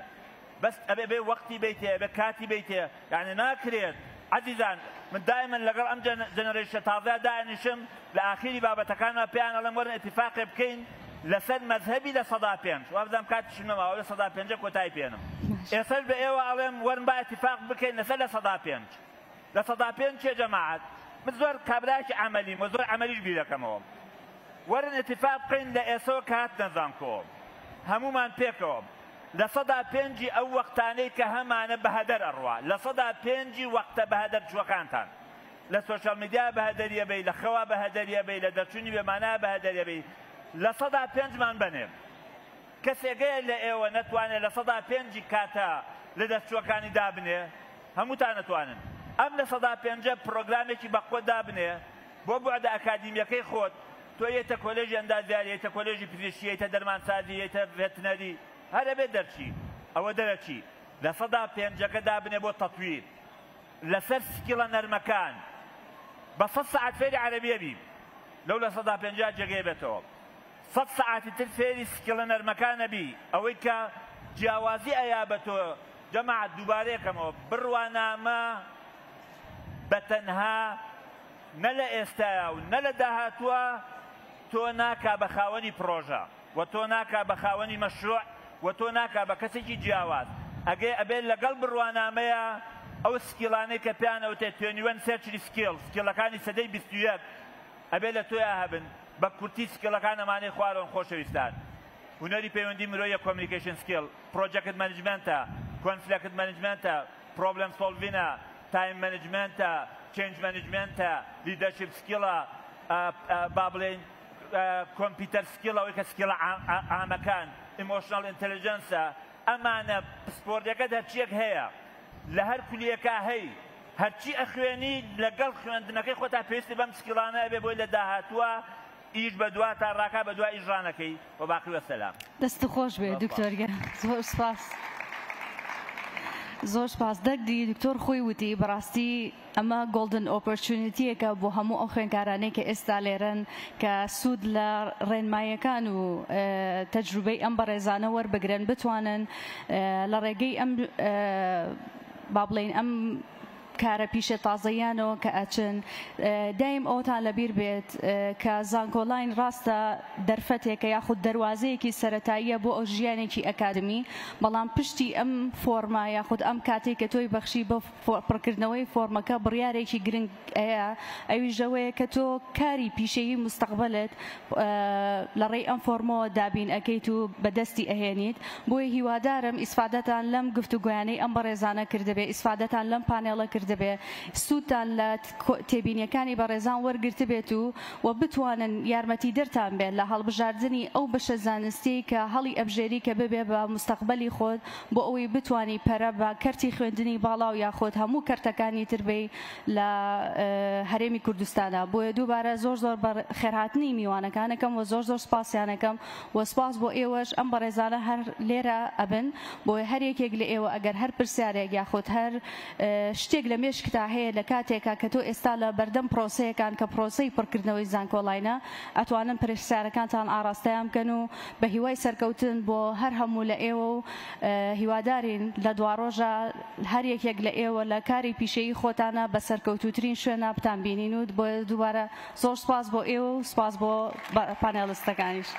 بەس ئەبێ بێ وەختی بیتێ، ئەبێ کاتی بیتێ. یعنی ناکرێت عەزیزان، من دائما لەگەڵ ئەم generation ە تازەیا دانیشم، لە ئاخیری بابەتەکانما پێیان ئەڵێم وەرن ئیتفاقێ بکەین لەسەر مەزهەبی 5%. وابزانم کاتیشم نەماوە، 5%ە کۆتایی پێنم. ئێسەر بە ئێوە ئەڵێم وەرن با ئیتفاق بکەین لەسەر 5%. 5% چیە جەماعەت؟ من زۆر کابرایەکی عەمەلیم و زۆر عەمەلیش بیرەکەمەوە. وەرن ئیتفاق بکەین لە ئێسەوە کە هاتنە زانکۆ هەمومان پێکەوە 5%ی ئەو وەختانەی کە هەمانە بەهەدەر ئەڕوا، 5%ی وەختە بەهەدەر چووەکانتان لە social media بەهەدەریە بی، لە خەوا بەهەدەریە بی، لە دەرچوونی بێمانە بەهەدەریە بی، 5%مان بەنێ. کەسێکەیە لە ئێوە نەتوانێت 5%ی کاتە لە دەستچووەکانی دابنێ؟ هەمووتان نەتوانن ئەم 5%ە پرۆگرامێکی بەخۆ دابنێ بۆ بوعدە ئەکادیمیەکەی خۆت. تۆ یەتە کۆلێژی ئەندازیاری، یەتە کۆلێژی پزیشکی، یەتە دەرمانسازی، یەتە veterinary، هەر ئەبێت دەرچی، ئەوە دەرەچی. 5%ەکە دابنێ بۆ تەتویر لەسەر skill ە نەرمەکان. بە 100 سەعات فێری عەرەبیە بی، لەو 50% جێگەی بێتەوە. 100 سەعاتی تر فێری skill ە نەرمەکانە بی، ئەوەی کە جیاوازی ئەیا بە تۆ. جەماعەت دووبارەیەکەمەوە، بڕوانامە بە تەنها نە لە ئێستایا و نە لە داهاتووە تۆ ناکا بە خاوەنی پرۆژە و تۆ ناکا بە خاوەنی مەشروع و تۆ ناکا بە کەسێکی جیاواز. ئەگەی ئەبێت لەگەڵ بڕوانامەیە ئەو skill انەی کە پێیان ئەوتێ 21 century skill، skill ەکانی سەدەی 21، ئەبێت لە تۆیا هەبن. بە کورتی skill ەکان ئەمانەی خوارەوەن خۆشەویستان: هونەری پەیوەندی مرۆیە communication skill، project management ە، conflict management ە، problem solving ە، time management ە، change management ە، leadership skill ە، با بڵێین computer skill، ئەوەی کە skill ە عامەکان، emotional intelligence ە. ئەمانە پسپۆڕیەکەت هەرچیەک هەیە لە هەر کولیەکە هەی، هەرچی ئەخوێنی لەگەڵ خوێندنەکەی خۆتا پێویستی بەم skill انە ئەبێ بۆی لە داهاتووە ئیش بە دوا تا ڕاکا بە دوا ئیش ڕانەکەی. و باقی وەسەلام. دەست خۆش بێ دکتۆر گیان، زۆر سپاس، زۆر سپاس. دەردی دکتۆر خۆی وتی، بەڕاستی ئەمە golden opportunity یەکە بۆ هەموو ئەو خوێنکارانەی کە ئێستا لێرەن کە سوود لە ڕێنماییەکان و تەجروبەی ئەم بەڕێزانە وەربگرن، بتوانن لە ڕێگەی ئەم با بڵێین ئەم کارە پیشە تازەیانەوە کە ئەچن. دایم ئەوتان لەبیر بێت کە زانکۆلاین ڕاستە دەرفەتێکە یاخود دەروازەیەکی سەتاییە بۆ ئەو ژیانێکی ئەکادمی، بەڵام پشتی ئەم فۆرمە یاخود ئەم کاتێک کە تۆی بەخشی بە پڕکردنەوەی فۆرمەکە بڕیارێکی گرنگ هەیە، ئەویش ئەوەیە کە تۆ کاری پیشەیی مستەقبلت لە ڕێی ئەم فۆرمەوە دابین ئەەکەیت و بەدەستی ئەهێنیت. بۆیە هیوادارم ئیسفادەتان لەم گفتوگۆیانەی ئەم بەڕێزانە کردبێ، ئیسفادەتان لەم پانێڵە کردبێ، سوودتان لە تێبینیەکانی بەڕێزان وەرگرتبێت و بتوانن یارمەتی دەرتان بێت لە هەڵبژاردنی ئەو بەشە زانستی کە هەڵی ئەبژێری کە ببێ بە مستەقبلی خۆت، بۆ ئەوەی بتانی پەرە بە کەرتی خوێندنی باڵا و یاخود هەموو کەرتەکانی تر بی لە هەرێمی کوردستانە. بۆیە دووبارە زۆر زۆر بە خێرهاتنی میوانەکانەکەم و زۆر زۆر سپاسیانەکەم و سپاس بۆ ئێوەش. ئەم بەڕێزانە هەر لێرە ئەبن، بۆیە هەر یەکێک لە ئێوە ئەگەر هەر پرسیارێک یاخود هەر شتێک لە مێشکتا هەیە لە کاتێکا کە تۆ ئێستا لە بەردەم پرۆسەیەکان کە پرۆسەی پڕکردنەوەی زانکۆلاینە، ئەتوانن پرسیارەکانتان ئاراستەیان بکەن و بە هیوای سەرکەوتن بۆ هەر هەموو لە ئێوە و هیوادارین لە دواڕۆژە هەر یەکێک لە ئێوە لە کاری پیشەیی خۆتانە بە سەرکەوتوترین شوێنە بتان بینین و بۆ دووبارە زۆر سپاس بۆ ئێوە و سپاس بۆ panelist ەکانیش.